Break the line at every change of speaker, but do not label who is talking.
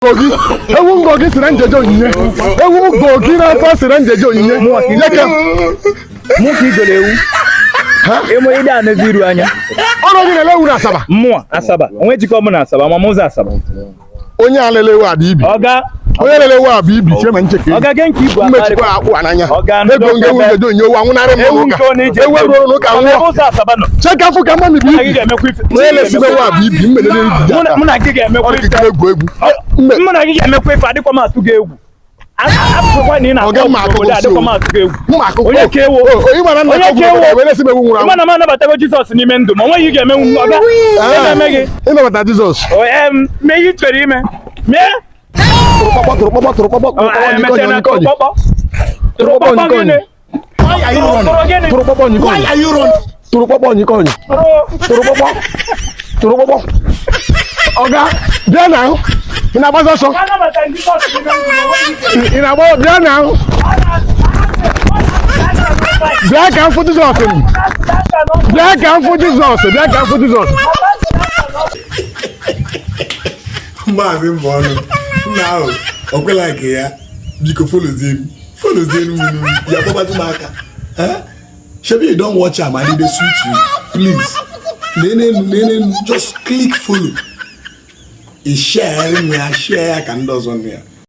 Gị ewu ngọ gị sị na njeje onyinye ewu ngọ gị n'afọ sị na njeje onyinye leke.
Mụ ka igolo ewu ịmụ ịdị anụzi iru anya.
Ọrụ gị na-ele ewu na Asaba.
Mmụọ Asaba onwe jikọ mụ na Asaba ma mụ ụzọ Asaba.
Onye a lele ewu a dị ibi.
Ọga.
Onye lele ewu a bụ ibi chee ma ncheke.
Ọga gị nke ibu.
Mmechikwa akpụ a n'anya.
Ọga.
Ego nga ewu njeje onyinye ewu anwụnarị m
ewu
n'ụka.
nke ọ na-eji
Ewu eruo n'ụka
Ọ na ebe
nwụọ.
ụzọ Asaba nọ.
Chee ka afọ ka mami bụ
Mụ na gị
ibi.
ga-emekwa ife.
Onye lesibe ewu a bụ ibi mmelele ibi dị
Mụ na-
aka.
Mụ na gị ga-emekwa
Ọ dị
ife.
ka egwu egwu. Mme.
Mụ na gị ga-emekwa ife, adịkwa m atụ gị egwu. Apụkwa na ị na-akọ
Ọga, mma
ọgwụ n'obodo
akụkọ.
adịkwa m atụ gị egwu.
Mma akụkọ.
Onye ka ewu?
Onye mara nna
Onye
ka
ka ewu?
ọgwụ wee lesi m ewu nwụrụ
Ịma
anwụ.
na m anabatago Jizọs n'ime ndụ ma onweghị ga-emenwu m ọga. Ihe ga-eme gị?
Ịnabata Jizọs.
O, mee ihe ị chọrọ ime, mee.
Tụrụkpọkpọ, tụrụkpọkpọ, tụrụkpọkpọ, tụrụkpọkpọ, nyikọ, nyikọ, nyikọ.
Tụrụkpọkpọ, tụrụkpọkpọ gịnị? Tụrụ gịnị?
Tụrụkpọkpọ, nyikọ, nyikọ. Tụrụkpọkpọ, nyikọ, nyikọ.
Tụrụ.
Tụrụkpọkpọ, tụrụkpọkpọ. Ọga, bịa na ahụ. Ị na-agbazi ọsọ.
Anabata Jizọs n'ime ndụ ma onweghị ga-eme.
Ị na-agba, bịa na ahụ. Bịa ka m fụ Jizọs m. Bịa ka m fụ Jizọs. Bịa ka m fụ Jizọs.
Maazị Mbọnụ nna ahụ ọkwela nke ya, biko followzie m, followzie m unu ya kpọgbazi m aka. Eh? Shebi you don watch am and e dey sweet you. Please, nenenu nenenu, just click follow, ị share ya, share ya ka ndị ọzọ nụ ya.